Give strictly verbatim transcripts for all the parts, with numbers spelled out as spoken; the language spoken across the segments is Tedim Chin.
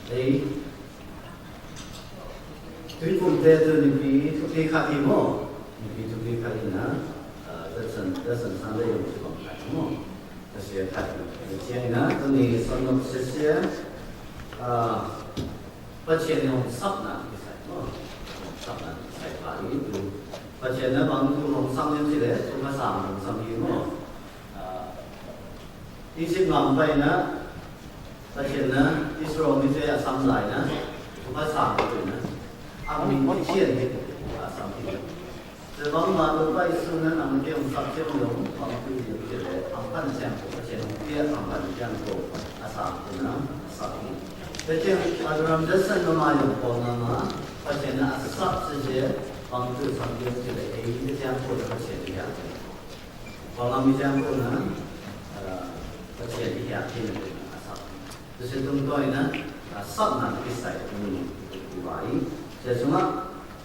Ei, Tuiphumte tu nipi thupi khat hi maw? Nipi thupi khat hi na, ah, Datsan, Datsan Sunday zong kibang khat hi maw? Ka sia khat hi. Ciangin ah, tuni sawmnop sia sia, ah, Pathian in hong sapna kisai maw? Hong sapna kisai pa hi tu. Pathian na bang thu hong sam hiam cih leh, thupha sang hong sam hi maw? Ah, Egypt gam paina, Pathian na Israel mite a sam lai na, thupha sang paina, a min kikhian hi, a sam hi. Tua bangmah Topa Jesu na nang kei hong sap ciang lo, bang tu hi ci leh, a phan ciang ko, Pathian hong pia a phan ciang ko, a sam ko na, a sap hi. Tua ciang Abraham Datsan mah zong Kawlgam ah, Pathian na a sap ci leh, bang tu sam hi ci leh, ei, ciang ko na Pathian hi a. Kawlgam i ciang ko na, ah, Pathian i hiak hi na ko na a sap. Tua sia tungtawn in ah, ah, sapna kisai tuni i vai. Sia sungah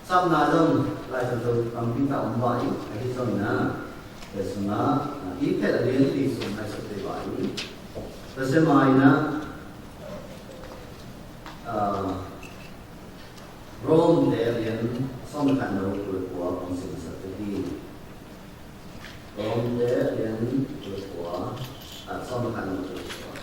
sapna zong Lai Siangtho tampi tak om vai. Ahi zongin ah, sia sungah, ah, Efesa a lian li sung lai suk te vai. Tua sia mai in ah, ah, Rom te a lian sawm le khat no kul kua kong sim sak te hi. Rom te a lian kul kua, ah, sawm le khat no kul kua.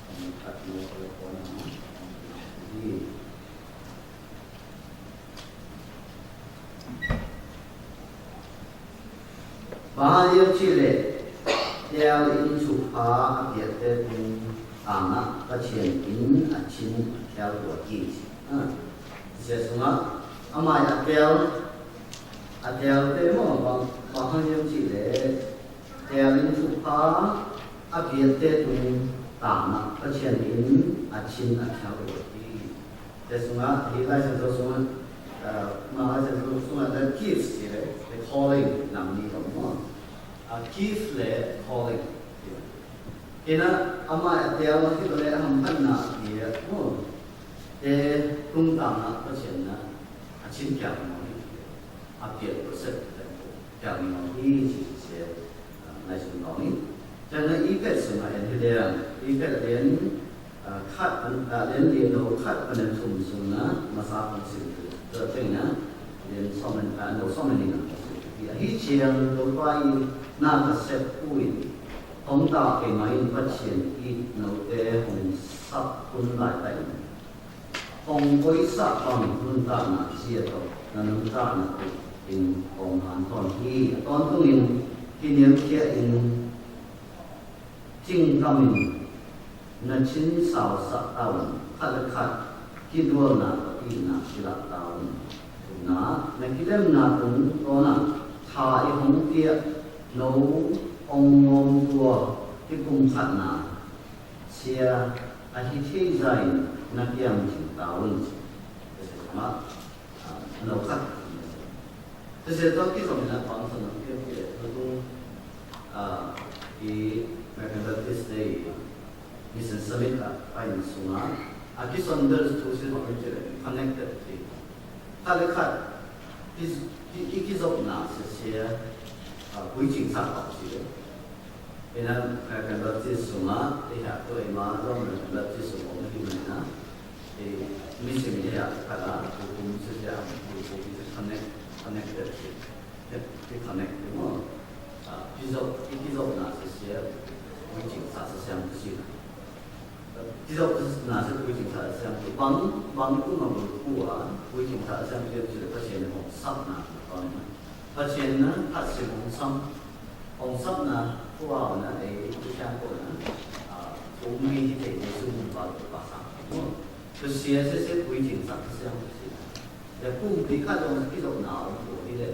Sawm le khat no kul kua na. Hi. Bang hang hiam cih leh, tel in thupha a piakte tung tangah Pathian in a chin a khial tuak hi, ci. Ah, sia sungah amah in a tel, a telte maw, bang, bang hang hiam cih leh, tel in thupha a piakte tung tangah Pathian in a chin a khial tuak hi. Tua sungah, hih Lai Siangtho sungah, ah, mah Lai Siangtho sungah the gifts ci leh, the calling nam nih om maw. Ah, gift le calling. Hi na, amah a tel a hih leh a hamphatna a piak maw. Te tung tangah Pathian na a chin kiang maw hi. A piak process te kiang maw hi ci ci. Ah, Lai Siangtho nih. Ciangin Efesa sungah en hi leng, Efesa lian, ah, khat, ah, lian li no khat pan a thum sungah masa kong sim tu. Tua ciangin ah, lian sawm le, ah, no sawm le nih na kong sim tu. Ahi ciang Topa i na ka sep pu in, hong ta kei mai in Pathian i note hong sap hun laitak in, hong koihsak bang nuntakna zia tawh na nuntakna uh in hong hanthawn hi. A tawntungin kiniamkhiat in cingkamin na chin sausak ta un, khat le khat kidualna tawh itna kilak ta un. Thumna, na kilemna tungtawnah tha i hong piak no hong ngawmtua kipumkhatna sia ahi thei zah in na kiam cing ta un. Tua sia tawh, ah, no khat. Tua sia tawh kizom in a pang son a piak piak tua tung, ah, i American Baptist Day Mission Summit ah pai in sungah a kison bel thu sia bang in connected hi. Khat le khat i, i, i kizopna sia sia, ah, puicing sak pah sia. Ina, eh, kan Baptist sungah, eh, hah tu, eh, ma zong kan Baptist sungah om hi mai na. Eh, mi sim eh, hah kala, hukum sejam, hukum sejam connect, connected. Eh, eh, connect, mo. Ah, kizop, eh, kizopna sejam, waiting sa sejam tu sila. Kizopna sejam, waiting sa sejam tu. Bang, bang tu ma bul kua, waiting sa sejam tu sila, Pasian hong sapna, bang. Pasian na, Pasian hong sam, Hong sapna, tua na, eh, tu siang ko na, ah, tu mi hi te, eh, su mun ba tu pa sa. Tu sia sia sia pui ting sa tu siang tu sia. Ya pumpi khat zong kizopna om tu hi le.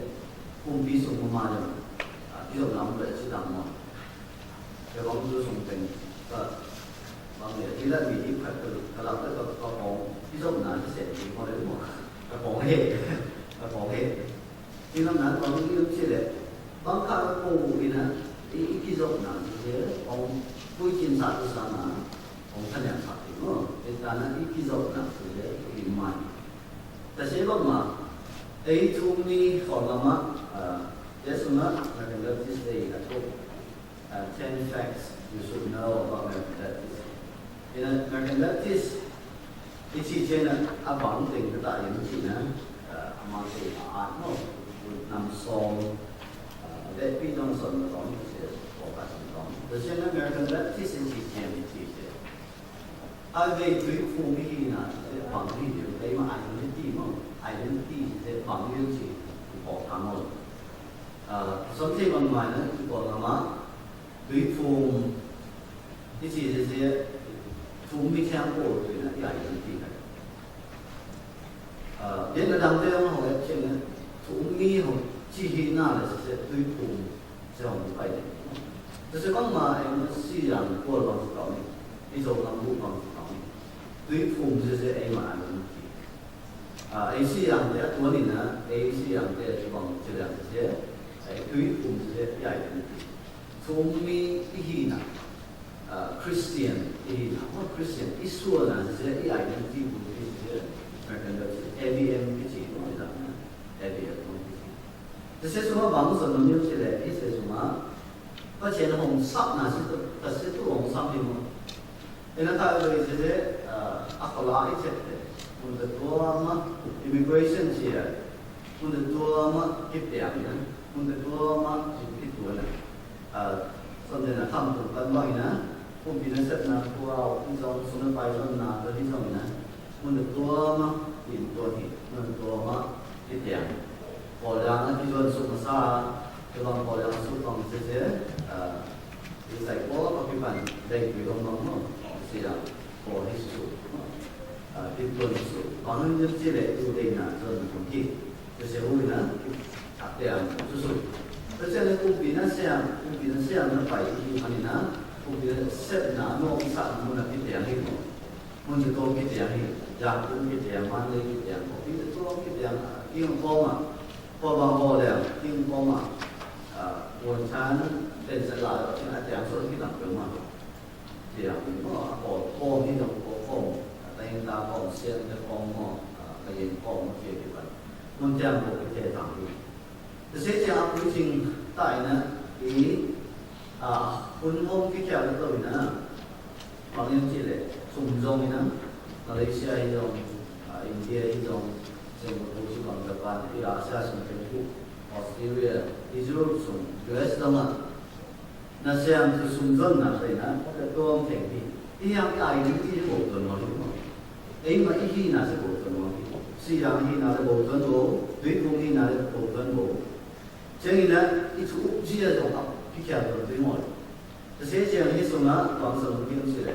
Pumpi sung ma ma zong, ah, kizopna om le si dang mo. Ya bang tu sung teng, ka, bang le, hi la mi hi khat ka, ka lap le ka, ka hong, kizopna ki se, ki mo le mo. Ka hong he, ka hong he. Hi lam na, bang hi lam si le. Bang kha ko bu ina, i, i kizopna si le, ong pui kin sa tu sa na, ong than yang sa ti mo. I ta na i kizopna si le, i mai. Ta se bang ma, ei thum ni khol ma ma, ah, ya sung na, na kan lap si se a thum. Uh, ten facts you should know about American Baptist. In American Baptist, i ci ciang a bang teng ka ta in ci na, uh, a ma teng a at no, nam som, uh, ve pi dong som na dong, se ko ka som dong. The American Baptist i ci ciang i ci ciang. A ve tuiphum i hi na, se bang hi, ei ma identity mo, identity se bang hi ci, ko ka mo. Uh, som se bang mai na, ko ka ma, tuiphum i ci se se, phum mi thiang ko tu na, i ai ding ti na. Uh, den na dang te ang ho et chen na, phum mi ho ci hi na le se se, tuiphum se ho pai de. Se se bang ma, em si yang ko bang ko ni, i zo bang bu bang ko ni. Tuiphum se se, ei ma ai ding ti. Ah, ei si yang te a tuan in a, ei si yang te a kibang ci liang ci se, ei tuiphum ci se, i ai ding ti. Phum mi i hi na, ah, Christian i hi na, oh, Christian i suan na ci se, i ai ding ti bu ti ci se, American Baptist, A B M ki ci mo i dang na, A B M mo ki ci. Ci se suma bang son no mi ci le, i se suma, Pasian hong sap na ci, Pasian tu hong sap ni mo. Ina ka ve se se, ah, a kala i chet te. Mun te tua ma immigration sia. Mun te tua ma kit te ang ya. Mun te tua ma kit tua na. Ah, som te na kam tu kan bang ina. Kum pi na set na tua, kum zong sum na pai zong na, tua hi zong ina. Mun te tua ma, in tua hi, mun te tua ma, hi tiang. Paul yang a kizuan suk masa, kibang Paul yang suk bang sese, ah, i sai Paul a kipan, dai kui bang bang no, sia, Paul hi suk, ah, hi tuan suk, bang ni si le tu dai na zuan bang hi, sese hui na, a tiang suk suk. Sese le kumpi na siang, kumpi na siang na pai, hi mani na, kumpi na sep na, no, i sa, mun na hi tiang hi mo. Mun te tawm kitiang hi, Yangon kitiang, Mandalay kitiang, Kawl kitiang, tawm kitiang, King Kong ah, Kawl bang Kawl liang, King Kong ah, ah, Muan Chan, Pen Sa La, King a tiang so kidang peuhmah. Tiang hi maw, a Kawl kawm hi zong Kawl kawm, a Taing ta kawm, Sian te kawm maw, a Kayin kawm maw, khe kipan. Mun tiang ko khe tang hi. Tua se ciang a puicing ta in a, i, a, hun hong kikhial lo in a, bang hiam cih leh, sum zong in a, Malaysia hi zong, a, India hi zong, Singapore hi zong, Japan, i Asia sung teng uh, Australia, Europe sung, U S zong a, na siam tu sum zon na tei na, ka tuam teng hi. I hiam i ai ding ci hi bo tuan lo hi maw. Ei mah i hihna se bo tuan lo hi. Siang hihna le bo tuan bo, tuiphum hihna le bo tuan bo. Ciangin ah i thu uk zia zong a kikhial tuan tui maw. Tua se ciang hi sungah bang sa lungkim si le.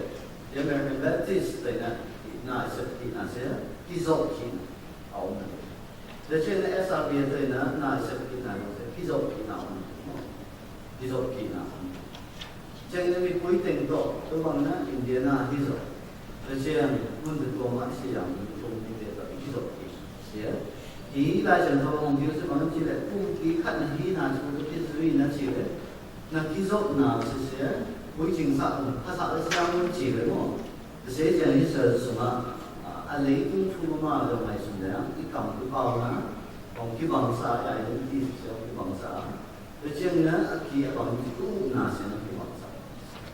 The American Baptist tei na, i na i sep hihna se, kizop hihna a om na. Tua ciang na S R B tei na, na i sep hihna zong se, kizop hihna a om na. Kizop hihna a om na. Ciang na mipui teng tawh, tu bang na India na hi zo. Tua ciang mun te tua mah si yang mun tung ni te tawh i kizop hi. Sia. Hi Lai Siangtho hong kil si bang ci le, kumpi khat na hi na cu tu kizui na ci le. Na kizop na si sia. Puicing sa tung, kha sa le siang mun ci le maw. Sia ciang hi sa sungah, a, a leitung thu mama lo ngai sung le, i kam i pau na, hong kibang sa, i ai ding ti sia hong kibang sa. Tua ciangin a ki a bang tu na sia na ki bang sa.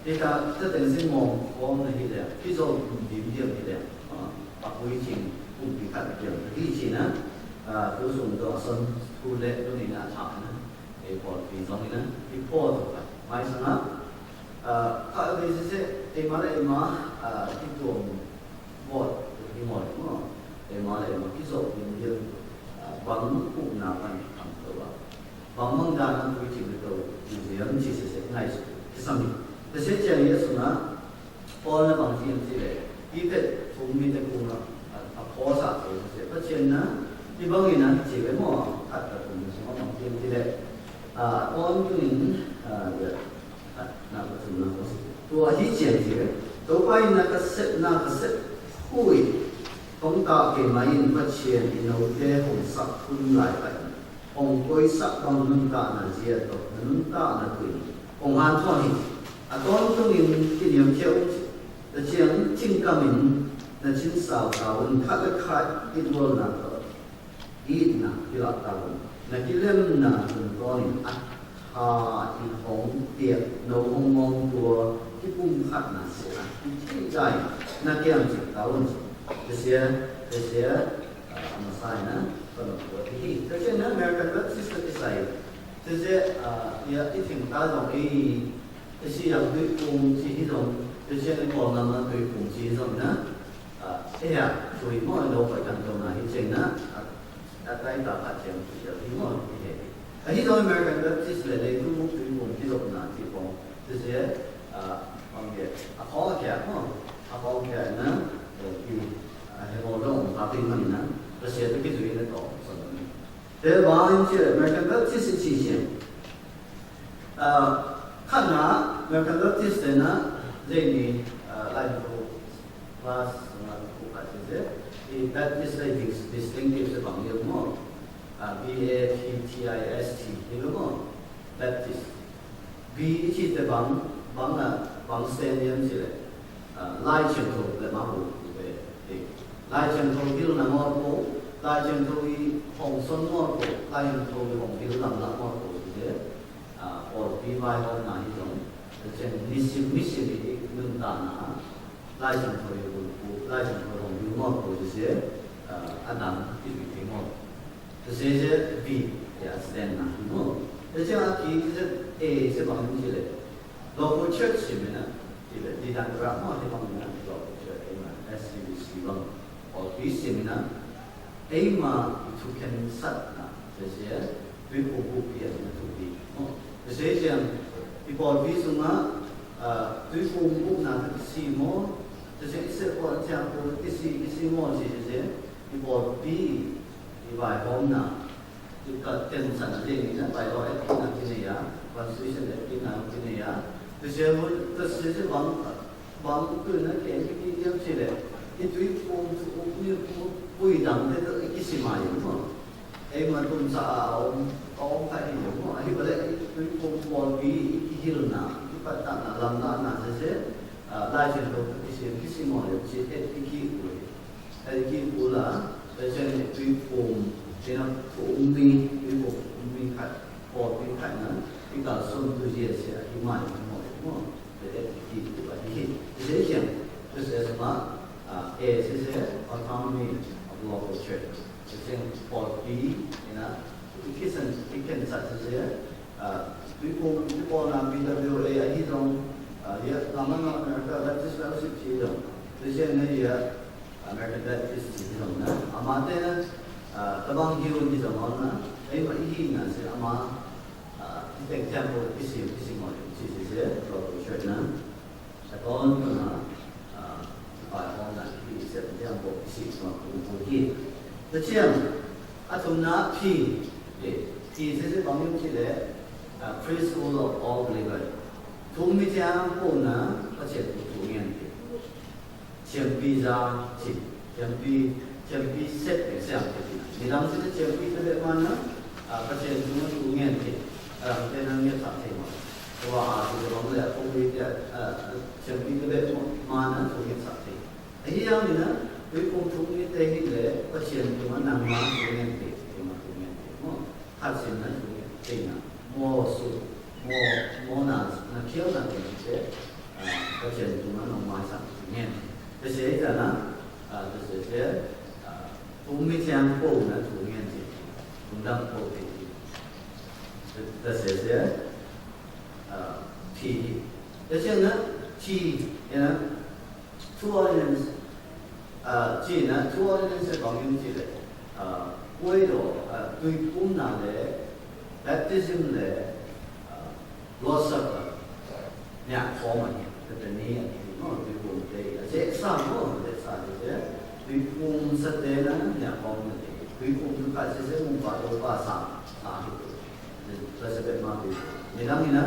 Hita, hita teng sin mawng kawm na hi leh, ki zo dim diam hi leh, a, a puicing kumpi khat diam hi cih na, a, tu sung tu a son tu le tu ni na a thak na, e pawl pi zong hi na, i pawl tu khat. Mai sang a, a, kha a bei sese, e ma le e ma, a, i tuam Bawt hi maw, hi maw? Eima le eima kizop ding hi, ah, bang upna pan kham to a. Bang bang dan a puicing to, i ziam ci sese ngai su. Kisam hi. Tua se ciang hi a sungah, Paul na bang ci hiam ci le, i phet thum mite kung a, a, a pawsa to sese. Pathian na, i bangin a ci ve maw, khat ka thum sungah bang ci hiam ci le. Ah, Paul tungin, ah, Na ka thumna ko si. Tua hi ciang hi ve. Topa in na ka sepna ka sep khui. Hong ta keimah in Pathian i note hong sak hun lai pai. Hong koisak bang nuntakna zia tawh na nuntakna tui. Hong hanthawn hi. A tawntungin kiniamkhiat uh. Tua ciang cingkam in na cinsau ta un, khat le khat i dualna tawh. Itna kilak ta un. Na kilemna tungtawnin a tha i hong piak No hong ngawng tua kipum khatna seh a, i theih zai na kiang cik ta un. Tesia, tesia, a masa ina, ka no tua hi. Tesia na American Baptist ka kisai. Tesia, a, ia, i thing ta zong i, i si yang tuipum ci hi zong. Tesia na Kawlgam na tuipum ci hi zong na. A, eh, a, tui mo no ka kan to na hi ceng na. A, a tai ta ka ceng tu ya hi mo hi he. A hi zong American Baptist le le tu mo tuipum ci zong na ci kong. Tesia, a, bang dia, a kong kia mo, a kong kia na, eh, ki, a, he mo dong, a, pin man na, tesia tu ki zui na to, so na. Te ba in ci American Baptist ci ci. A, khat na, American Baptist te na, zeni, a, lai tu, class, na tu ka ci ze, i Baptist le dis-, distinctive se bang dia mo, a, B A P T I S T, hi lo mo, Baptist. B i cih te bang, bang a, bang stand hiam cih leh, a, Lai Siangtho le mah bul ve. Lai Siangtho hilhna ngawt ko, Lai Siangtho i hong son ngawt ko, Lai Siangtho i hong hilh lamlam ngawt ko cih te, a, pawlpi vaihawmna hi zong, a, ciang nisim nisim i nuntakna, Lai Siangtho i bulphuh, Lai Siangtho i hong hilh ngawt ko cih te, a, a dang i zui thei ngawt. Tua sia sia B, ya, stand na, no? Tua sia a ki, sia A, sia bang ci le. Local church ci mina, ci le, di dan ra mo, ci bang mina, local church, A ma, S C B C bang. Or B ci mina, A ma, i thu ken sat na, sia sia, tui ko bu pi a na thu pi, no? Sia sia, i pawl pi sung a, a, tui ko bu na thu si mo, sia sia, i se ko sia ko, i si, i si mo, sia sia, i pawl pi, i vaihawmna, i ka tensana ding in a bylaw et kina kinei a, constitution et kina kinei a, tua sia mun, tua sia sia bang, bang tu na ke ki ki diam ci le, i tui kum tu uk ni kum pui dang te tu i kisi mai mo. Ei ma tum sa a om, a om ka i mo. Ahi bale i tui kum pawl bi i kihilna, i patna lamna na sia sia, a, Lai Siangtho tu kisi, kisi mo le ci et ki ki ui. Hei ki kul a, Pasian in tuiphum, ina thu um mi, tuiphum um mi khat, pawlpi khat na, i kalsuan tu zia sia, i mai i mawi, maw. Tua e ki kul a hi hi. I zia siang, tua sia sung a, a, e sia sia, autonomy of local church. Tua sia pawlpi, ina, i kisan, i kensat sia sia, a, tuiphum, tuiphum na B W A a hi zong, a, ia, lamang a America Baptist Fellowship hi zong. Tua sia na ia, American Baptist ci hi zong na, amate na, ah, tabang hi un hi zong na, ei ma i hi na si ama, ah, i teng temple i si, i si ngawh ci si si, local church na. A tawn tu na, ah, i pai hong na, i si temple i si ngawh kum kum hi. Tua ciang, a thum na P, eh, P si si bang yung ci le, ah, priesthood of all believers. Thum mi ciang kum na, Pasian thu ngen hi. Thiampi za ci, thiampi, thiampi sep e siam te ci. Midang ci te thiampi te bek ma na, a, Pasian tungah thu ngen ci. A dang te na nget sak thei mah. Tua a ci te bang le a kong ri te, a, thiampi te bek ma na thu nget sak thei. Ahi hang in a, tuiphum thu nget te hi le, Pasian tungah nangma thu ngen ci, tungah thu ngen ci. Maw? Khat sim na thu ngen ci na. Maw su, maw, maw na, na khial na te ci te. Ah, Pasian tungah nong maisak ngen. Pasian i tana, ah, Pasian sia, ah, kum mi ciang ko na thu ngen ci. Kum dang ko te ci. Pasian sia, ah, thi. Pasian na, thi, ya na, true ordinance, ah, ci na, true ordinance bang yung ci le. Ah, kuai lo, ah, tuiphum na le, baptism le, ah, Lord's Supper, niah khawm a hi, ka te ni a hi, maw, tuiphum te, a zek sa, maw, a zek sa te, tuiphum sa te na, niah khawm na te, tuiphum tu ka se se mung pa to pa sa, sa hi tu. Ka se bet ma tuiphum. Midang ina,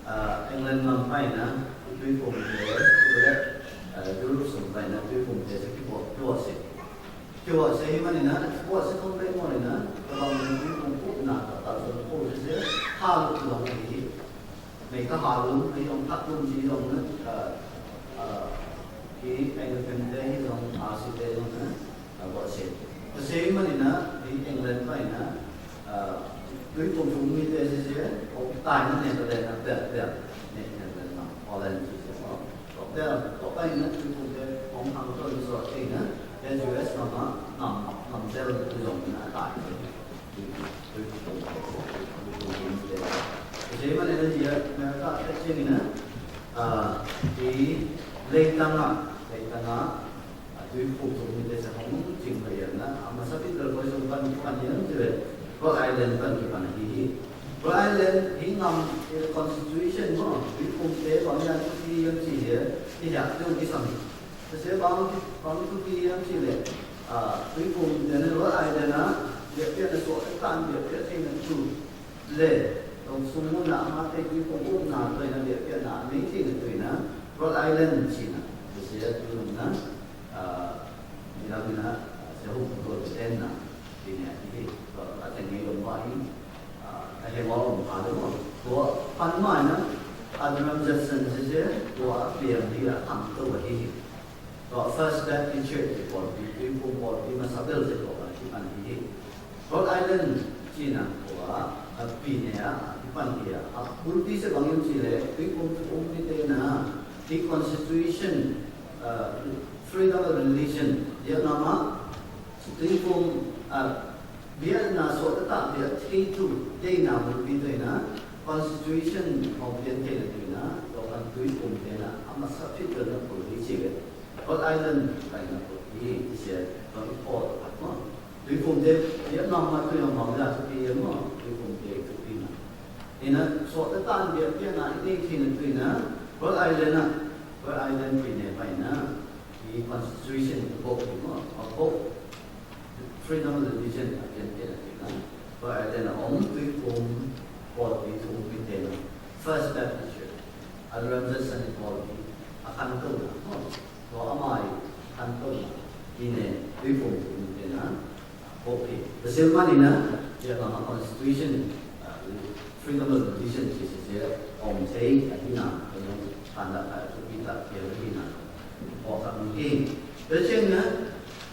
ah, England ngam pai na, tuiphum te, tu le, ah, Europe sung pai na, tuiphum te se ki bo, ki bo se. Kiwah sia hi manin a, kiwah sia khong peuhmah in a, tabang in tuiphum pupna taktak zong ko sia sia, halum zong ahi hi. Mei ka halum, ahi zong phatlum ci zong na, a, a, hi Anglican te hi zong, R C te zong na, a, buah sia. Ka sia hi manin a, hi England pa in a, a, tuiphum pupmi te sia sia, kong tai na ne ka le na, biak, biak. Netherlands lam, Holland ci sia maw. Tua bel, tua pai na tuiphumte hong khangto in suak kei na, ya U S lam ah ngam, ngam bel zong na a tai. Tuiphum, tuiphum, tuiphum, tuiphum, tuiphum. Tua sia man energy a, America te ciang in a, ah, i leitang ah, leitang ah, a tuiphum tung mite sa hong cing pai na, a masa bit bel koi sung pan kipan hiam cih leh, Rhode Island pan kipan ahi hi. Rhode Island hi ngam i constitution maw, tuiphumte bang hiam thupi hiam cih leh, i hiah tung kisam hi. Tua sia bang, bang thupi hiam cih leh, a, tuiphumte na Rhode Island ah, biakpiakna suak tan biakpiak theihna tu le, tong sung mun ah amate tuiphum upna tua in a biakpiakna a nei theihna tu in a, Rhode Island ci na, tua sia tu in a, ah, midang in a, ah, sia hum tua tenna, ci na, hi hi, tua a teng ngei om ba in, ah, a heng om pha lo maw. Tua pan mai na, Adoniram Judson ci sia, tua a piang hi a khangto ahi hi. Tua First Baptist Church pawlpi, tuiphum pawlpi masa bel sia tua pan kipan hi hi. Rhode Island ci na tua, a, pi ne a, a kipan hi a, a bulpi sia bang hiam cih leh, tuiphum thu um mite na, hi constitution, a, freedom of religion, Vietnam ah, tuiphum, a, biakna suak taktak biak thei tu, deihna bulpi tu in a, constitution hong pian theihna tu in a, tua pan tuiphumte na, a masa fit bel na pul hi ci ve. Rhode Island pai na pul hi, hi sia, tua i pawt, maw. Tuiphumte, Vietnam ah tui hong bang dah thupi hiam maw, tuiphumte thupi na. Hi na, suak taktak biakpiakna i nei theihna tu in a, Rhode Island ah, Rhode Island pi ne pai na, i constitution i bok hi maw, a bok, freedom of religion a pianpian a hi na. Rhode Island ah om tuiphum pawlpi thu um mite na, First Baptist Church, Adoniram Judson i pawlpi a khangto na, maw. Tua amah i khangto na, hi ne, tuiphum thu um mite na, bok hi. Tua sia man in a, Vietnam ah constitution, a, freedom of religion ci sia sia om thei ahi na, a yong kan dah ka thupi tak kei ahi na. Pawlkhat hi. Tua ciang na,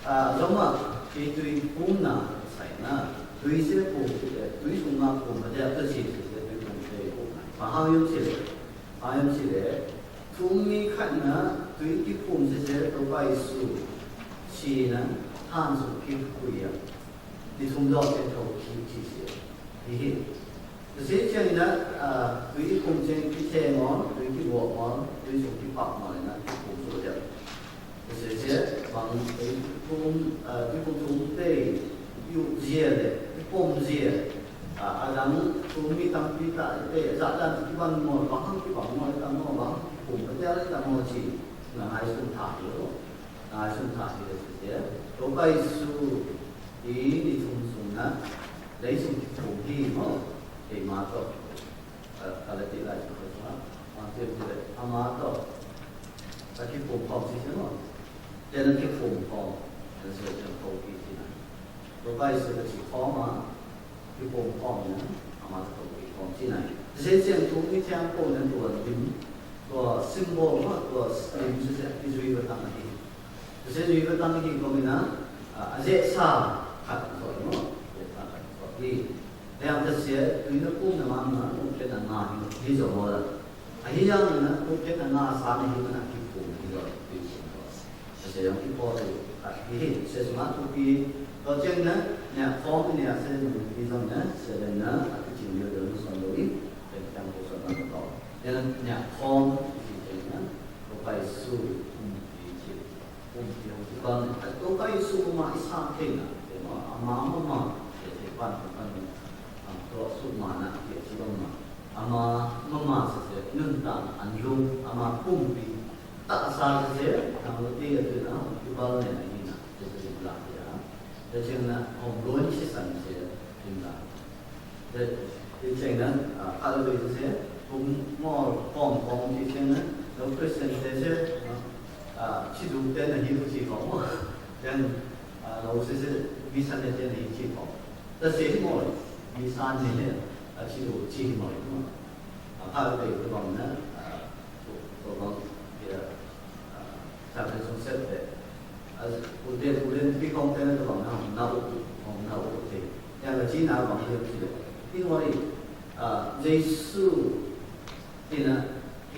a, zong ah, i tuiphumna, sai na, tui sia phum, tui sung ah phum, a diak tua ci sia sia tuiphumte phum na. Bang hang hiam cih leh, bang hiam cih leh, thu um mi khat in a tui kiphum sia sia Topa Jesu ci in a, han sung kikhui a, ni thum dawh ciang tho kik ci sia. Hi hi. Tua sia ciang in a, a, tui kiphum ciang kitheng aw, tui kibuak aw, tui sung kipak aw in a kiphum suk a diak. Tua sia sia bang, ei, tuiphum, a, tuiphum thumte i uh zia le i pom zia, a, a dang thu um mi tampi tak te a zah dan kiban maw, bang hang kiban maw, i tam maw, bang hang kiphum, a tel i tam maw ci, na ngaihsun tha hi lo. Na ngaihsun tha hi le sia sia. Topa Jesu i ni thum sung na, lei sung kiphum hi maw, keima tawh. Ka, ka la ti lai sung ka sung a, bang ci leh, ama tawh ka kiphum khawm ci sia maw. Tua na kiphum khawm, tua sia sia ko ki ci na. Topa Jesu ka ci khawm a, kiphum khawm na, ama tawh ko ki khawm ci na. Tua sia sia thu um mi thiang ko na tua lim, tua symbol maw, tua lim sia sia kizui va tang hi. Tua sia zui va tang hi ko mi na, a, a zehsa khat tawh maw, zehsa khat tawh hi. Liang ta sia, tui na phum na mang na, phum khen na nga hi, hi zo maw la. Ahi zongin a, kong khen a nga sa na hi man a kiphum hi lo, kiphum hi lo. A sia zong kiphum hi lo. A hi hi, sia sungah thupi. Tua ciang na, nia khawm nia sia zong thupi zong na, sia len na, a kicing liu liu na suan lo i, pen kiang ko suan na ko. Nia, nia khawm i ci ciang na, ko pai su, um, i ci. Kum ti hong kibang, a Topa Jesu mama i sang theihna, te maw, ama mama, te te pan, pan, a, tua suk mana, te ci bang ma. Ama mama sese, nuntak, an lung, ama kumpi, taksa sese, nang lo te a tu na, hong kibal ne na hi na, te te la te a. Te ciang na, hong lon si san se, in la. Te, te ciang na, a, kal ve te se, kum ngol, kawm kawm te ciang na, lo Christian te se, a, ci du te na hi lu ci kawm. Ciang, a, lo se se, mi san ne te na hi ci kawm. Ta se hi ngol, mi san ne he, a, ci du ci hi ngol. A, kal ve te bang na, a, ko, ko bang, ya, a, sa te sung se te. A, ute, ute, pi kong te na tua bang na, na u, kong na u te. Ya, la ci na bang hiam ci le. Pi ngoi, a, Jesu, tina,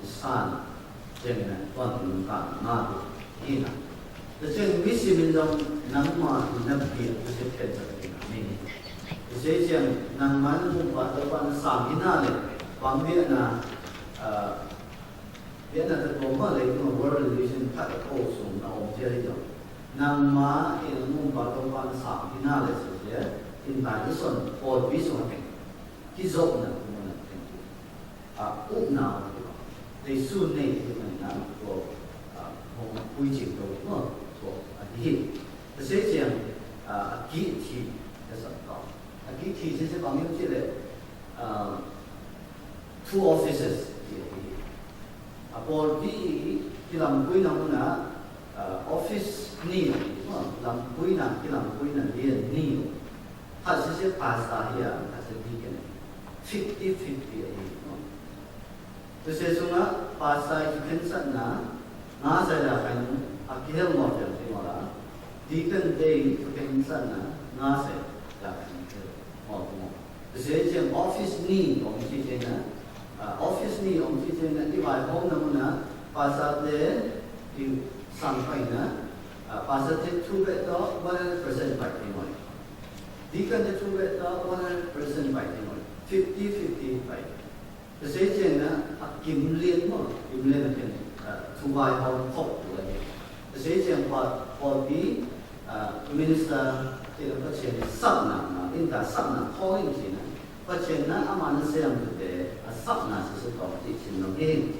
Pasian san ciangin a tuan nuntakna ngah uh hi na. Tua ciang misimin zong nangma in na biak uh sia khensat ding a mi hi. Tua sia ciang nangma in Humpa Topa na sang hi na le bang biakna, ah, biakna ta tuam mah lei tungah World Religion khat a ko sung na om cia hi zong nangma in Humpa Topa na sang hi na le sia sia in tai i son pawlpi sung a teng kizopna tungah na teng a upna Jesu nei hi manina tua, ah, hong pui cing to maw tua a hi hi. Tua sia ciang, ah, a kih thi ka sak tawh a kih thi sia sia bang hiam cih leh, ah, two offices ti a hi hi. A pawlpi kilampuina munah, ah, office ni maw lampuina kilampuina lian ni maw. Khat sia sia pastor hi a khat sia deacon hi. Fifty fifty a hi maw. Tua sia sungah pastor i thukhensatna nga sai la khai nung a kihel mawk fiang thei mawk la. Deacon te i thukhensatna nga sai la khai nung kihel mawk maw. Tua sia ciang office ni om ci ciangin a, ah, office ni om ci ciangin a i vaihawmna munah pastor te i sang paina, ah, pastor te thu beh tawh one hundred percent pai thei maw. Deacon te thu beh tawh one hundred percent pai thei maw. Fifty fifty pai. Tua sia ciangin a kim lian maw, kim lian a ken, ah, thu vaihawm khop tua hi. Tua sia ciang pa, pawlpi, ah, minister te la Pasian sapna, ah, innta sapna calling cihna. Pasian na ama na siam tute a sapna sia sia tawh cih cin lo hi.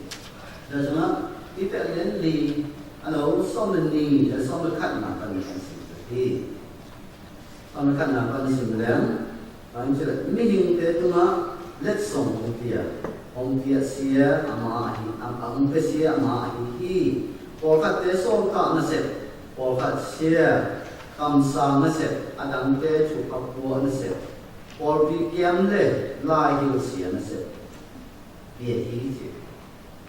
Tua sungah i pek lian li a lo sawm le ni le sawm le khatna pan kan sim hi. Sawm le khatna pan sim leng, bang ci leh, mihingte tungah letsong hong pia, hong pia sia ama ahi, a, a hong pia sia ama ahi hi. Pawlkhatte sawltak nasep, pawlkhat sia kamsang nasep, a dangte thupha puak nasep, pawlpi kiam le laihil sia nasep pia hi ci.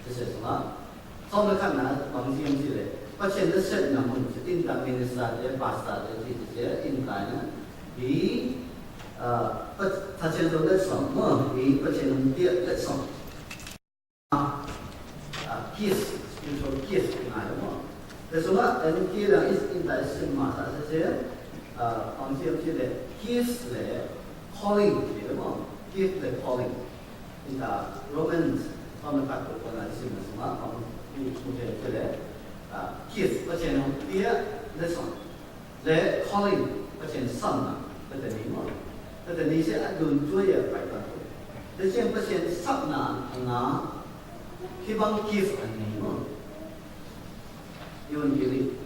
Tua sia sungah sawm le khatna bang hiam cih leh Pasian nasepna mun, innta minister te, pastor te, ci ci sia innta na hi, ah, Pa-, Pasian zong letsong maw, hi Pasian zong piak letsong. Ah, gift, spiritual gift ngai maw. Tua sungah en ki la is innta i sim masa sia sia, ah, bang hiam cih leh gift le calling ci maw. Gift le calling. Innta Romans sawm le khat tua kona i simna sungah bang mu, mu thei cih leh, ah, gift Pasian hong pia letsong le calling Pasian sapna, tua teni maw. Tua teni sia a dun tua a pai ta. Tua ciang Pasian sapna a nga hih bang gift a nei maw. Evangeli,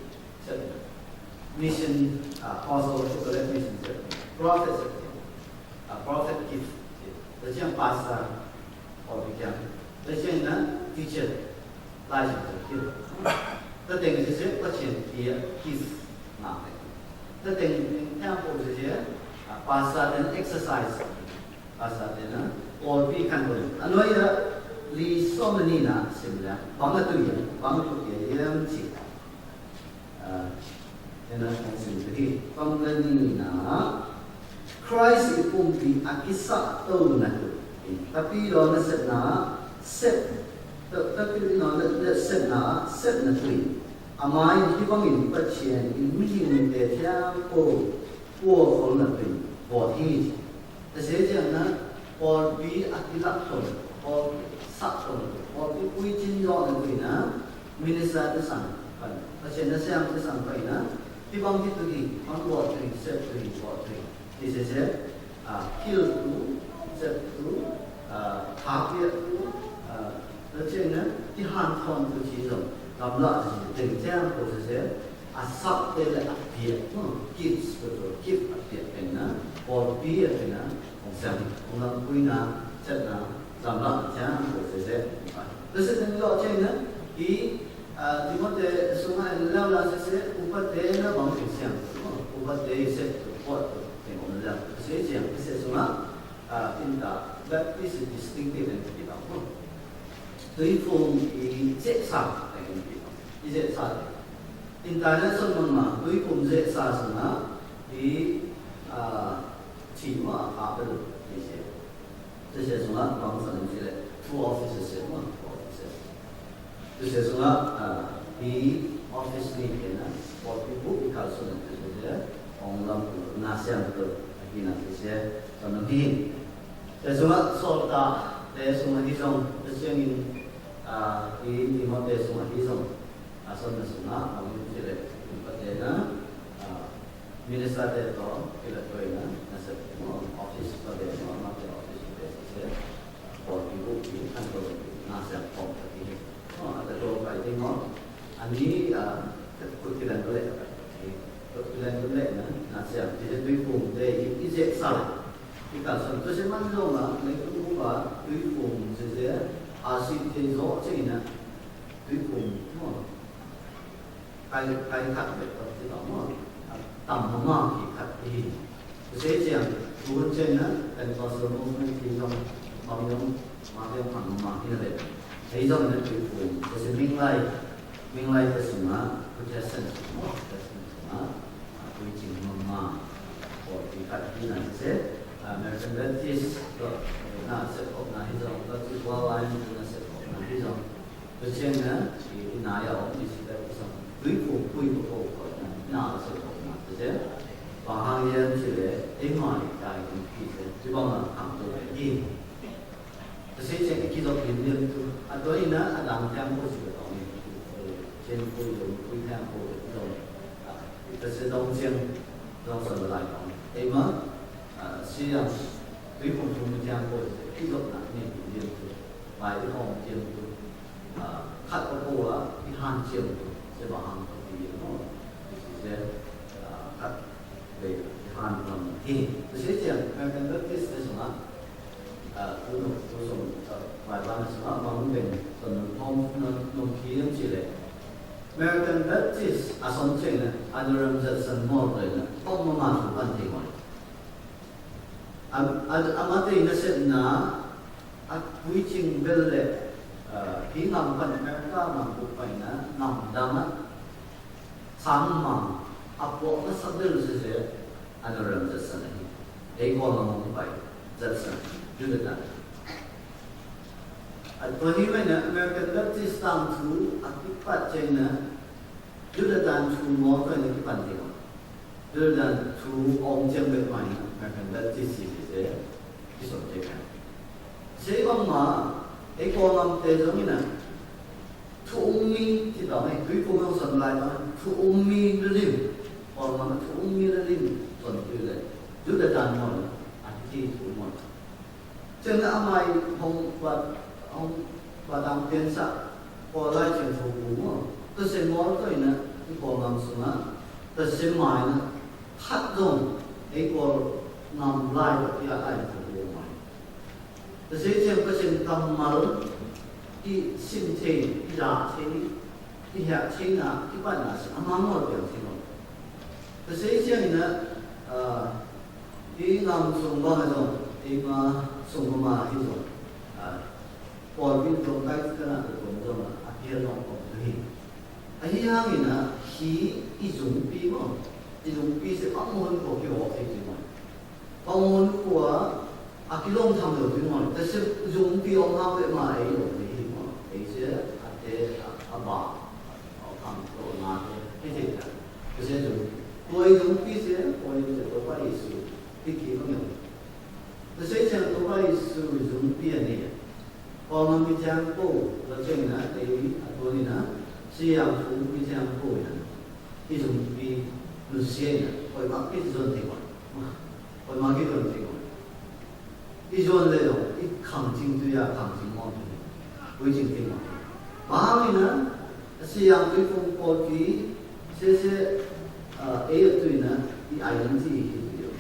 mission, ah, apostle, mission, prophet, a prophet gift. Tua ciang pastor, or become. Tua ciang na teacher, Lai Siangtho gift. Tua teng sia sia Pasian pia gift ngah teng. Tua teng teng po sia sia, ah, pastor ten exercise. Pastor ten na pawlpi kan pun. A nuai a li sawm le nihna sim leng bang a tui hiam, bang a tui hiam ci. Ah, ena kan sim tu hi. Bang le nihna, Christ i pumpi a kisah to na tu. Tapi lo na sepna, sep, ta-, tapi lo na, na sepna, sep na tu. Amah in hih bangin Pasian in mihingte thiang ko, kua khol na tu. Vawt hi. Tua sia ciang na, pawlpi a kilak tong, pawlpi sak tong, pawlpi Puicin zawh na tuina, minister te sang pan, Pasian na siam te sang paina, hih bang hih tu hi, bang bawh tu hi, sep tu hi, bawh tu hi. Hi sese, ah, kiltu, septu, ah, thapiahtu, ah, na ciangin na, i hanthawntu ci zong gamlah a ci teng ciang ko sese, a sapte le a piak, no, gifts ko to, gift a piak pen na, pawlpi a pen na, hong siam hi, hong lampuina, ciatna, gamlah a ciang ko sese. Tua sese teng zawh ciangin na, i Ah, Timothy sungah en leu la sese, upate na bang teng siam, upate i sep tu, pawt tu, teng om leu. Sese ciang, sese sungah, ah, innta, Baptist distinctive en pi bang. Tuiphum i zehsa, en pi bang. I zehsa. Innta na son mang ma, tuiphum zehsa sungah, i, ah, ci ma, a pa lu, i zeh. Tusia sungah bang sang in ci leh, two offices, eh, maw, two offices. Tusia sungah, ah, hi office ni kena, pawlpi bup i kalsuan in tusia, ong lam tu, na siam tu, a kina tusia, tusia hi. Tusia sungah, sawltak te sungah hi zong, tusia in, ah, hi Timothy sungah hi zong, a sawlna sungah, bang in ci leh, pate na, ah, Minister te tawh kilattuaina nasep maw, office pate maw, amate office pate sese, pawlpi bup pi khanto na siam khawm khat hi. Maw, a tua pai ding maw, a ni, ah, kut kilan leh khat hi. Kut kilan leh na, na siam, ci te tuiphum te i, i zehsa leh. I kalsuan, tua sia man zong a, leitung bup a, tuiphum sese, a si te zawh cih na, tuiphum maw. Kai, kai khat bek tawh ci tawh maw. Tam mahmah kik khat hi. Tua sia ciang, tu hun ciang na, Pentecostal movement hi zong, bang zong, ma zong tam mahmah hi na bek. Hei zong na tuiphum, tua sia Minglai, Minglai te sungah, Protestant sungah, Protestant sungah, tuicing mahmah, pawlpi khat hi na sia, American Baptist, na sep khop na hi zong, Baptist Worldwide na sep khop na hi zong, Tua ciang na, i, i nai a om i si bek i zong, tuiphum pui ko ko ko na, i na a soi ko na, tua ciang. Bang hang hiam cih leh, eimah i tai kong pi ciang, tua bang a khang tua pen hi. Tua sia ciang i kizop limliam tu. A tua in a, a dang thiang ko ci ka tawng hi. Cin pui, lung pui thiang ko i zong. Tua sia dong ciang, dong son lai tawng. Eimah, a, siang, tuiphum thum thiang ko ci, kizop na, ni limliam tu. Bai i hong limliam tu. Ah, khat pa ko a i hanciam tu, sia bang hang ko ti maw. Sia, ah, khat vei i han lam hi. Sia ciang American Baptist te sungah, ah, tu nu, tu sung, ah, bai ban sungah bang beng, son hong, nong, nong ki yam ci leh. American Baptist a son ciang na, Adoniram Judson maw, tua na, tawm mahmah thu pan thei maw. A, a, a mate nasepna, a tuicing bel le, ah, hi ngam pan America ngam bup paina, ngam dang a, sang mang, a puak na sa bel sese, Adoniram Judson ahi. Ei ko ngam hong pai, Judson, Judah dan. A tua hi mai na, American Baptist tangthu, a kipat ciang na, Judah dan thu maw tua na kipan ding a. Judah dan thu om ciang bek mai na, American Baptist ci ci se, i som te kan. Sei bang ma, ei ko ngam te zong ina, thu um mi, ci tawng ei, tuiphum hong son lai tawng, thu um mi lalim, ko ngam thu um mi lalim, son tu le, Judah dan maw, a ti thu maw. Ciang na amah i hong bat, hong bat ang piansak, Kawl lai ciang thu bu maw. Tua sia maw tua ina, i Kawl ngam sungah, tua sia mai na, khat zong, ei Kawl ngam lai tua pia ai thu bu mai. Tua sia ciang Pasian kammal, i sim thei, i dah thei, i hiah theina, i panna sia, a mang maw piang thei maw. Tua sia ciang ina, ah, Hih ngam sung bang a zong, eima sung bang a hi zong, ah, pawlpi zong kai kana tua tuam zong a, a pial zong om tu hi. Ahi hangin a, hi i zungpi maw, i zungpi sia bang mun khua kiwak thei ci maw. Bang mun khua a kilawm tham lo ci maw. Tua sia zungpi om hang tua ma ei om thei hi maw. Ei sia a te a, a ba. Aw, khang tawh na te, hei thei ta. Ka sia zung, tua i zungpi sia, tua i zung sia, Topa Jesu, hih ki bang yong. Ka sia sia Topa Jesu zungpi a ni. Kawlgam i ciang ko, Tua ciangin ah, ei a tuan in ah, siang fu mi ciang fu in ah, i zumpi nusia in ah, koimah kizon thei mah. Koimah kizon thei mah. I zuan le zong, i khang cing tui a khang cing mawk hi. Ui cing cing mawk hi. Bang hangin ah, a siang tui phung pawlpi, sese, ah, ei a tui in ah, i identity hi tui.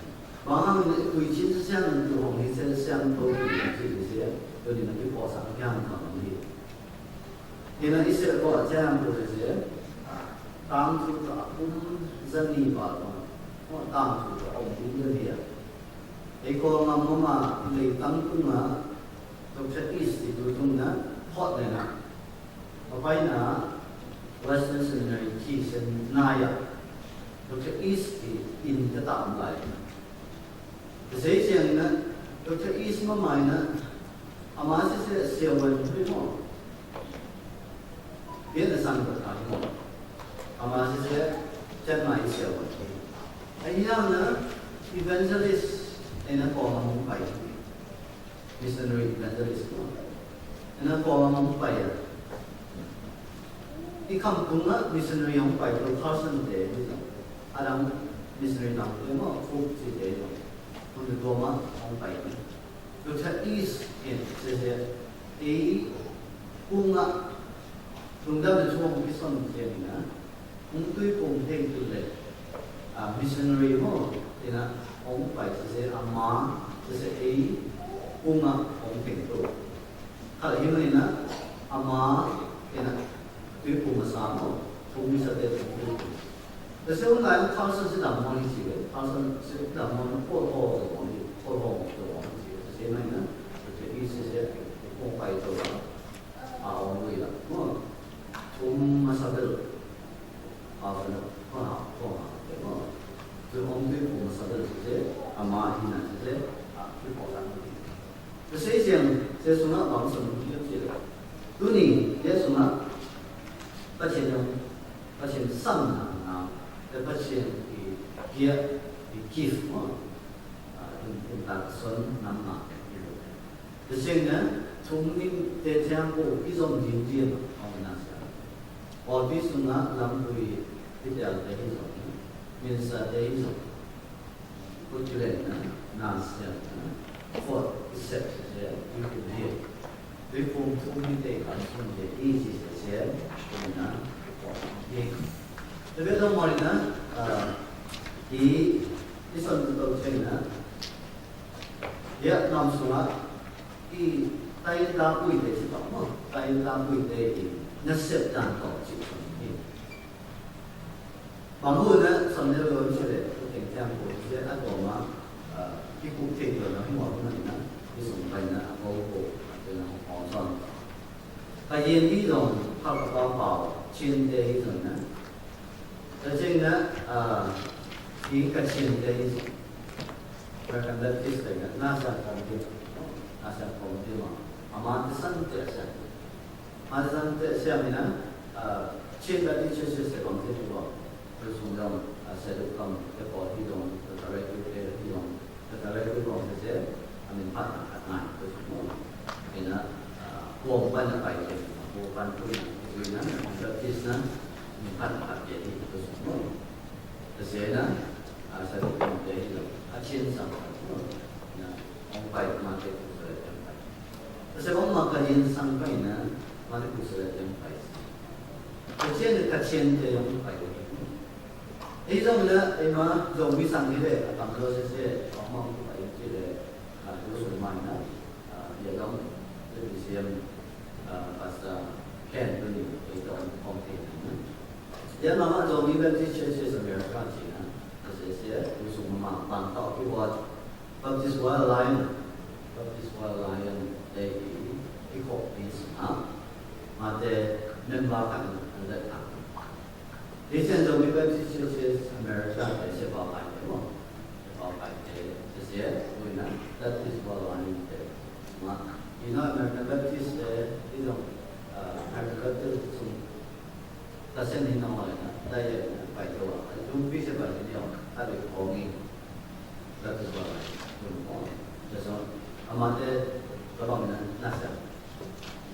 Bang hangin ah, i tui cin siang in tui hong hi, sese siang tui hi tui hi se, tui in ah, i pawlsak kiang khang hi. Hi in ah, i seh ko a ciang ko sese, ah, tang cu ka a kum zani ba ko. Ko tang cu ka om ding zani a. Ei ko ngam mama i lei tang tung a, Doctor East i tu tung na, hot le na. A pai na, Western Seminary ki sen na ya. Doctor East i in ka ta om lai. Ka sei siang na, Doctor East mama i na, ama sese siawan hui mo. Bian na sang ka ta mo. Ama sese, chan ma i siawan hui. A hiang na, evangelist, ei na ko ma mong pai. Missionary evangelist ko. Ena ko hong pai a. I kham tung ah missionary hong pai tu Carson te ni zong. A dang missionary dang te maw, Cook ci te zong. Hong tu tua mah hong pai ni. Tu chat is in se se. Ei kung ah lungdam na chuang kison te ni na. Hong tuiphum thei tu le, a, missionary maw, ina hong pai sese, a ma sese ei kung ah hong teng tu. Khat hi manin ah, a ma ina tuiphum a sa maw, phum mi sa te phum tuiphum. Sese hong lai Carson si dam maw hi si le, Carson si dam maw, Paul Hall zo maw hi, Paul Hall zo maw hi si le, sese manin ah, sese ei sese, hong pai tu a. A om lui la maw. Thum masa bel. A bel. Ko ha, ko ha te maw. Thum om lui thum masa bel sese. A ma hi na sese. A ki ko la. Sese siang, se sungah bang sung ki ci le. Tuni, ya sungah. Pathian dong, Pathian sang na na. Te Pathian i gift, i gift maw. A, in, in tak son nam na. Tua ciangin ah, thum nih te ciang ko i zom ding ding a om na sia. Pawlpi sungah lampi i tel te hi zong, minsa te hi zong. Ko ci leng na, na sia na, ko i sep sia, i ku ding. Tuiphum thum nih te kan sung te i ci sia sia, ko na, ko ding. Te be zong mawk na, ah, i, i son tu to ciangin ah, Vietnam sungah i tai ta pui te si tawh maw, tai ta pui te i nasep dan tawh cih tawh hi. Bang hun ah sam deuh lo si le, ka teng ciang ko si a tawm ah, ah, kikup thei lo na hmuah hun ah i sung pai na a ko ko a te na hong hong sawn. Ka yin hi zong, ka ka pau pau, chin te hi zong na. Ka chin na, ah, i ka chin te hi zong. American Baptist te na, na siang committee, na siang committee ma. Ama te san te siang. Ama te san te siang na, ah, Chin Baptist Church te bang te tu ba. Tua sung zong, ah, Seduk kam te pawl hi zong, tua ta rek tu te hi zong. Tua ta rek tu zong te se, a min phat na khat ngai tua sung zong. Ina, ah, kuam pan na pai te, kuam pan tu na, tu na, Baptist na, min phat na khat te hi tua sung zong. Tua se na, a, sa tuk tung te hi lo, a chin sang pai lo, na, hong pai ma te ku sa le teng pai. Tua se hong ma ka chin sang pai na, ma te ku sa le teng pai. Tua chin ka chin te hong pai lo. Ei zong na, ei ma zong mi sang hi le, a tam lo se se, hong ma ku pai ci le, a, tu sung ma na, a, ya long, le bi siam, a, Pastor Ken tu ni, ei zong hong te na. Yan mahmah Zomi Baptist Churches America cihna, S S A, tu sung mahmah bang tawh kibuat Baptist World Alliance, Baptist World Alliance te i, i khawhpi sungah, mate member khat in an let tak. Hi ciang Zomi Baptist Churches America te sia pau kai te maw, sia pau kai te, S S A, tuina Baptist World Alliance te, ma, i na American Baptist te, i zong, ah, American Baptist sung, Ka sen hi na hoi na, dai le na, pai to a, a lungpi se pai ni hong, ka le kong i, ka tu ba lai, lung kong i. Ka so, ama te, ka bang na, na sa.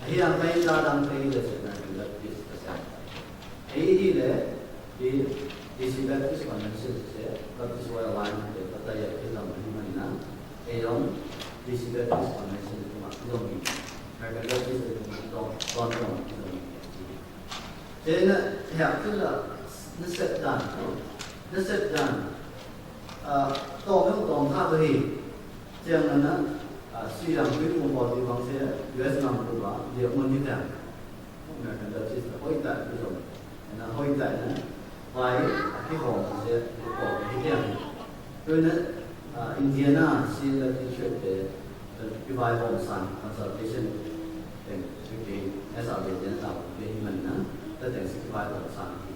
A hi a pai ta Tang te hi le se na hi Baptist ka sa. Ei hi le hi, hi si Baptist Convention se, Baptist World Alliance te, ka ta ya ki lam hi mai na. Ei ong, hi si Baptist Convention kuma ki lam hi. American Baptist te kuma ki lam, lam, lam, ki lam hi. Te na, hek tu la, na set dan, na set dan. Ah, tawm hong tawm kha tu hi. Ciang na na, ah, si lam kui kum pawl ti bang se, U S ngam kum ba, dia mun hi ta. American Baptist, hoih tak i zong. Na hoih tak na, vai, a kihawm se, i pawl hi ta. Tu na, ah, Indiana, si la ti church te, i vai hawm san, consultation, teng, teng, S R B te na tau, te hi man na, ta teng si i vai hawm san hi.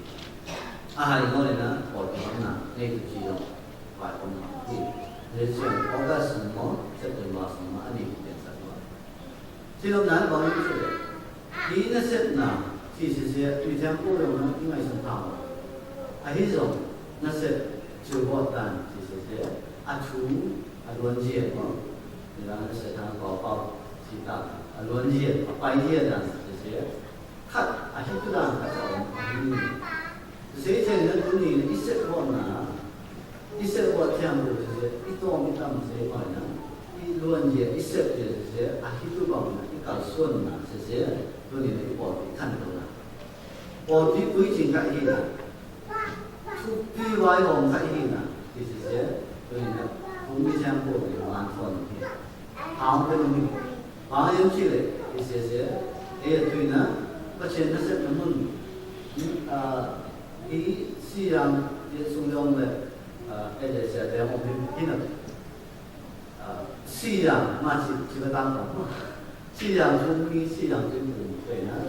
A hai mo le na, pawl ti bang na, nei tu ci zong. Vai om hi. Ni siang August sung maw, September sung maw, a ni hi tian sak maw. Ci lo nan bang hi ci le. Hi na sep na, ci si si, mi thiang ko lo na, i ngai sun thang. A hi zong, na sep, ci lo bawt tan, ci si si, a thu, a luan zia maw. Ni la na sep thang pau pau, ci ta, a luan zia, a pai zia dan, ci si. Khat, a hi tu dan, khat a om, a hi ni. Tua se ciang na tuni na i sep bawlna, i sep bawl thiam lo sese, i tawm i tam se paina, i luan zia, i sep zia sese, a hi tu bang na, i kalsuanna sese, tuni na i pawlpi khan lo na. Pawlpi pui cing kha i hi na. Thukpi vaihawm kha i hi na. Ti sese, tuni na, pumpi thiam ko le man thawn hi. Hang pe nung hi. Hang hiam cih leh, i sia sia, ei a tui na, Pasian nasepna mun, ah, i si yang, i sung yong le, ah, ei le sia te hong hi, hi na, ah, si yang, ma si, si ka tang kong. Si yang sung mi, si yang sung mi, pe na,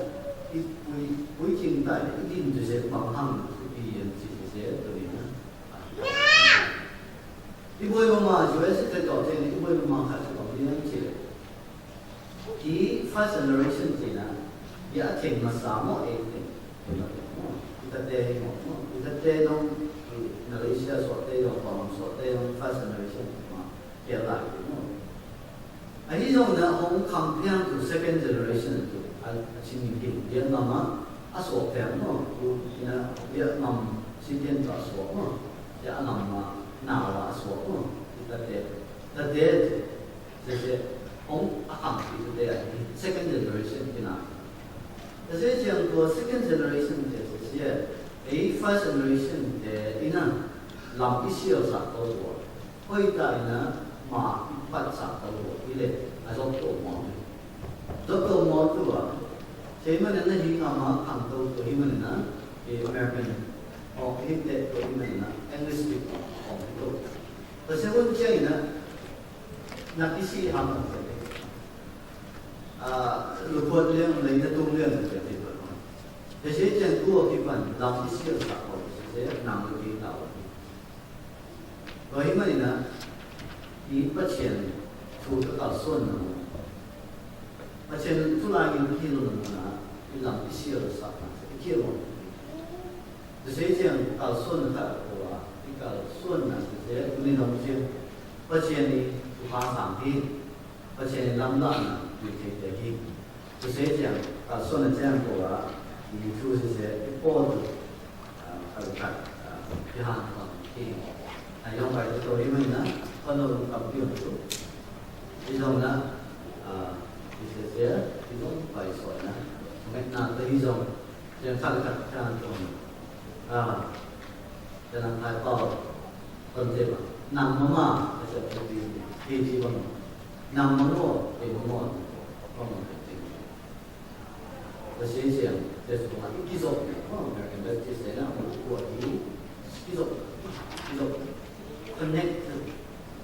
i pui, pui cing tai, i din tu se, bang hang, i pi yan si, si se, tu ni na. I buai mama, U S te tawh te ni, i buai mama khat sa kong ni ang ci le. I first generation ci na, i a theng masa maw, ei theng, theng masa maw. I tate hi maw, maw. I tate nong, i Malaysia suakte nong, Guam suakte nong, first generation maw, kia lai maw. Ahi zong na hong kham piang tu second generation tu, a, a chin in hin, Vietnam a, a suak piang maw, tu, ina, Vietnam citizen tu a suak maw, ya a ngam ma, na wa a suak maw, i tate, tate, se se, hong a kham pi tu te a hi, second generation ki na. Te se ciang tua second generation te se se, ei first generation te ina, lam i sial sa ko tua. Hoih tak in a ma i patsak ta lo hi le a zok to maw. Zok to maw tu a. Sei man in a hi ngam a khang to to hi man in a, i American awk hi te to hi man in a English speak awk hi to. Tua se hun cia in a na kisi ham awk te. A, luphuat liang lei na tung liang te te. Tua se ciang tu a kipan lam i sial sa awk te se nang lo ki ta awk. Tua hi manin a, i Pathian thu ka kalsuanna mun, Pathian thu lai in ka hilna mun a, i lam i sialsakna i kil mun. Tua se ciang kalsuanna khat a ko a, i kalsuanna tua se tuni dong ciang Pathian i thupha sang hi. Pathian i lamlahna tui theite hi. Tua se ciang, kalsuanna ciang ko a, i thu sese, i pawl tu, a, khat khat, a, i han khon hi. A, yong pai tu to hi mai na, khon lo kam pi tu. I zong na, a, i sese, i zong pai suai na. Ngetna tu hi zong, ciang khat khat i han khon. A, Te nang khai pau, kon te ma. Nang mama, a sia pi pi, pi pi bang. Nang mama, pi mama, bang bang te. Tua sia siang, te su ma, i kizop, oh, American Baptist te na, mo kua hi, kizop, kizop, connect,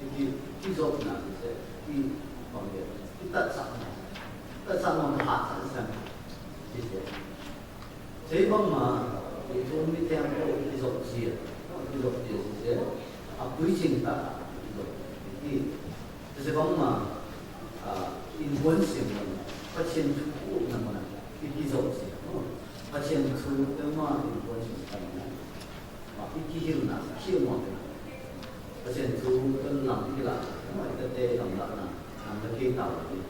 i ki, kizop na, i se, i bang te, i tatsak na, tatsak na, ka hat sa, sa, i se. Sei bangma, i thu mi teng ko i zok zia, i zok zia sese, a pui cing ta i zok zia. Sese bangma, a, in huan sim man, Pathian thu na man, i zok zia. Pathian thu te ma in huan sim ta man. Ma i kihilna, kihil mo te. Pathian thu te lam i la, ma i te te lam la na, lam la kei ta wa ni.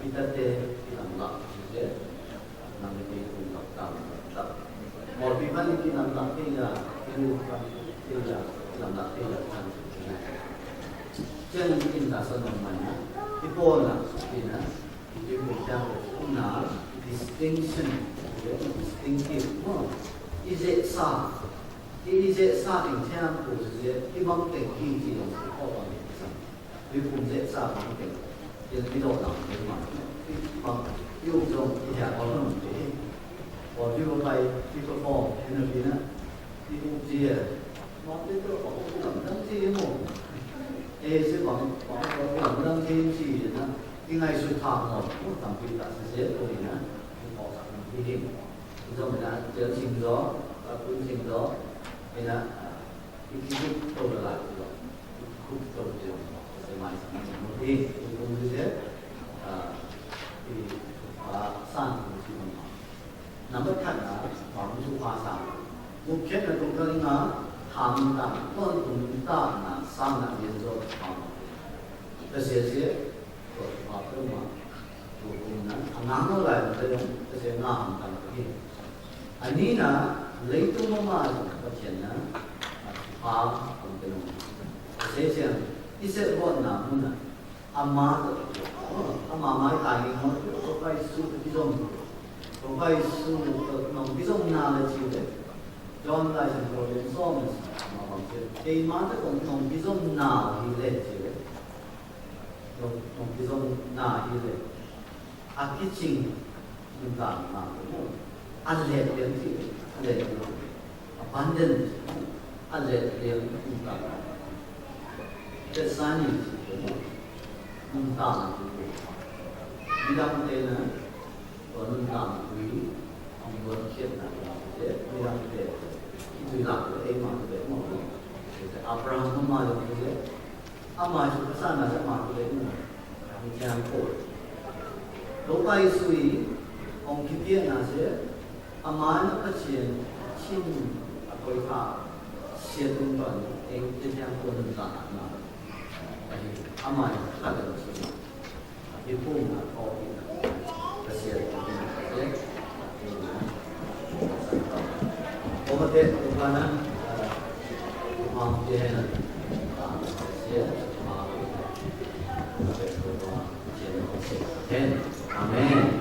I tate i lam lah sese, Ciangin in ta sa nong man na, i pawl na, i na, i tuiphum ciang ko na, distinction, distinctive maw. I zehsa, i, i zehsa ding ciang ko zia, i bang teng hi ci dong ko bang sa. Tuiphum zehsa bang teng. Yen i dawh lam ding ma. I bang, i uk zong i hia ko lam ding. Ko tuiphum pai, tuiphum ko, yen a pi na. I uk zia. Mawte tawh a uk lamdang ci hi maw? E, ci bang, bang uk lamdang ci hi ci hi na. I ngaihsut thak maw? Uk tampi tak ci ci hi na. I pawlsak lam hi hi maw? I zong hi na, cial cing zaw, a kun cing zaw. Hi na, i kikup to la la ci zaw. I kikup to ci zaw. Ci mai sa na ci maw? Hi, i kun ci ci. A, i, a, san ci maw? Number khatna, bang thupha sang. Gupkhiatna tungtang in a, thahatna, tawntung takna sangna lianzaw thupha. Pasian sia, tua thupha peuhmah, tua peuhmah, a ngak lo lai mah zong, Pasian ngak hamtang hi. A nihna, leitung mama zong Pasian na, a thupha peuhmah. Pasian sia, i sephuatna mun a, Ama tawh, ama maitai ding maw, Topa Jesu tawh kizom, Topa Jesu tawh nong kizomna le ci le, John Lai Siangtho lian sawm le sawm, ama bang ci le, keima tawh nong kizomna hi le ci le, nong, nong kizomna hi le, a kicing nuntakna, a let lian ci, a let lian, abundant, a let lian nuntakna. Bethsani ci, nuntakna. Midangte na, tua nuntakna tui, hong luankhiatna, midangte, i tui lak, eima, eima, Abraham, ama, ama, Ama cu ka sanna le ama cu le in a hong ciang ko. Topa Jesu i hong kipiakna se, ama in a Pasian cin a koi kha sia tung pan eng te ciang ko nun ta na. Ama in a kha le Pasian. Amen.